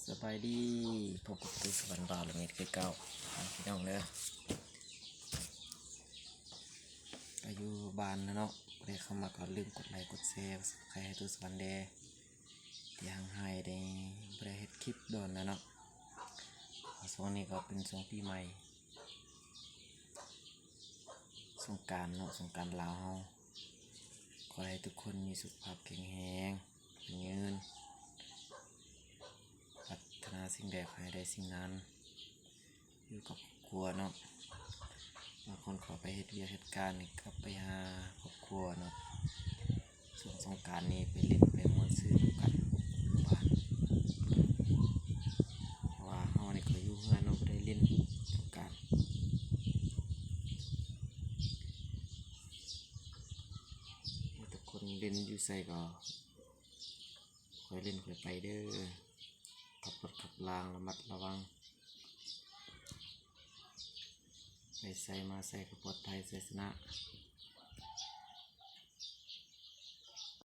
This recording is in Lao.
ສະບາຍດີ ພົບກັບຕູ້ສະຫວັນ ບ່າວລະເມດ ຄືເກົ່າ ພີ່ນ້ອງເດີ. ກະຢູ່ບ້ານແລ້ວເນາະ ຜູ້ໃດເຂົ້າມາກໍຢ່າລືມກົດໄລກົດແຊ ກົດຊັບສະໄຄຣບໃຫ້ຕູ້ສະຫວັນແດ່ ທີ່ຫ່າງຫາຍໄດ້ ບໍ່ໄດ້ເຮັດຄລິບດົນແລ້ວເນາະ. ເພາະຊ່ວງນີ້ກໍເປັນຊ່ວງປີໃໝ່ ສົງການເນາະ ສົງການລາວເຮົາ. ຂໍໃຫ້ທຸກຄົນມີສຸຂະພາບແຂງແຮງ ຍືນ ປາດຖະໜາສິ່ງໃດຂໍໃຫ້ໄດ້ສິ່ງນັ້ນ ຢູ່ກັບຄອບຄົວເນາະ. ບາງຄົນເຂົາໄປເຮັດວຽກເຮັດການ ກັບໄປຫາຄອບຄົວເນາະ. ຊ່ວງສົງການນີ້ໄປຫຼິ້ນໄປມ່ວນຊື່ນນຳກັນຢູ່ບ້ານ ເພາະວ່າເຮົານີ້ກໍຢູ່ເຮືອນເນາະ ບໍ່ໄດ້ຫຼິ້ນສົງການ. ໃຫ້ທຸກຄົນຫຼິ້ນຢູ່ໃສກໍຄ່ອຍຫຼິ້ນຄ່ອຍໄປເດີ ຂັບລົດຂັບລາງລະມັດລະວັງ ໄປໃສມາໃສກໍປອດໄພ ໄຊຊະນະ